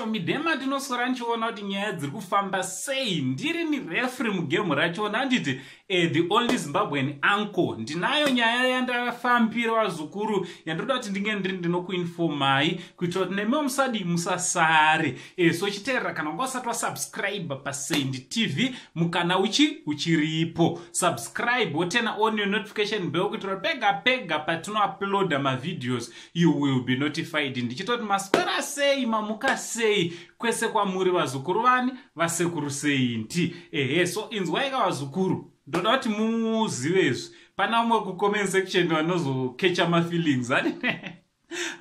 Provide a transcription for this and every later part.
Mumasocial media mandinoswera ndichiona kuti nyaya dziri kufamba sei. Ndiri ni referee mugame rachona, handiti? The only Zimbabwean uncle. Ndinayo nyaya yandafambira, vazukuru, yandoda kuti ndinge ndiri ndinokuinformai kuitira kuti nemiwo musadi musasare. So chiteerera, kana wanga usati wasubscribe paSaint TV, mukana uchi uchiripo. Subscribe, woturn on your notification bell kuitira kuti pega pega patinouploada mavideos, you will be notified. Ndichitoti maswera sei, mamuka sei kwese kwamuri, vazukuru vani vasekuru Saint? Ehe, so inzwaika, vazukuru, ndoda kuti muzive izvi. Pana umwe kucomment section vanozokecha mafeelings ani.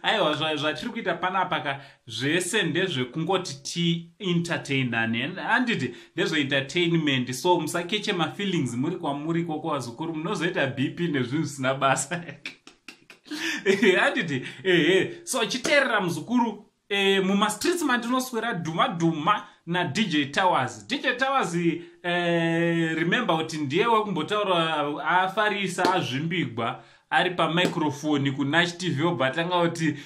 Aiwa, zvatiri kuita panapa ka, zvese ndezvekungoti tientertainane, handiti? Ndezveentertainment, so musakeche mafeelings muri kwamuri ikoko, vazukuru. Munozoita BP nezvinhu zvisina basa, handiti? Ehe, so chiteerera, muzukuru. Mumastreets mandinoswera dhuma dhuma naDJ Towers. DJ Towers, remember kuti ndiye wekumbotaura afarisa azvimbigwa ari pamicrophone kuNash TV, obva atanga kuti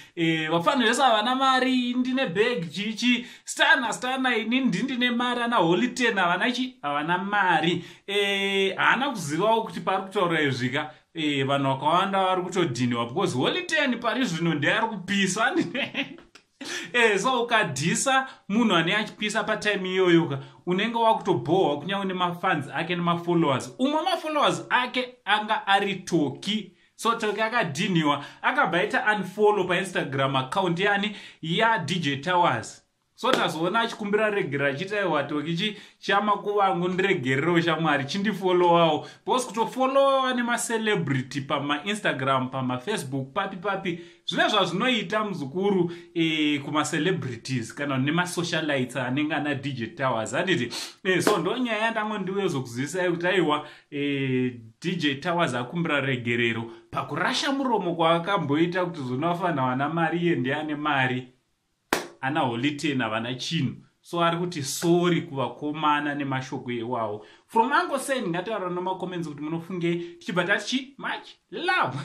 vafanira vese havana mari, ndine bag chichi stana stana, ini ndindine mari, ana Holy Ten havana chi havana mari. Haana kuzivawo kuti pari kutaura izvika vanhu vakawanda vari kutodhiniwa because Holy Ten pari zvino ndeari kupisa. So ukadhisa munhu ane achipisa patime iyoyoka, unenge wakutobhohwa kunyange nemafans ake nemafollowers. Umwe mafollowers ake anga ari Toki. So Toki akadhiniwa, akabva aita unfollow paInstagram account yani yaDJ Towers. So tazoona achikumbira regerero, achiita, "Aiwa Toki, chi chamakuvangu, ndiregererewo shamwari, chindifollowawo," because kutofollowa nemacelebrity pamaInstagram, pamaFacebook, papi papi, zvine zvazvinoita, muzukuru, kumacelebrities kana nemasocialites anenge ana DJ Towers, handiti? So ndo nyaya yandango ndiwezokuzivisai kuti aiwa, DJ Towers akumbira regerero pakurasha muromo kwaakamboita kuti zonafanira vana mari, iye ndiane mari, ana Holy Ten havana chinhu. So ari kuti sorry kuvakomana nemashoko iwawo. From Uncle Saint, ngataura nemacomments kuti munofungei. Tichibva tati chi much love.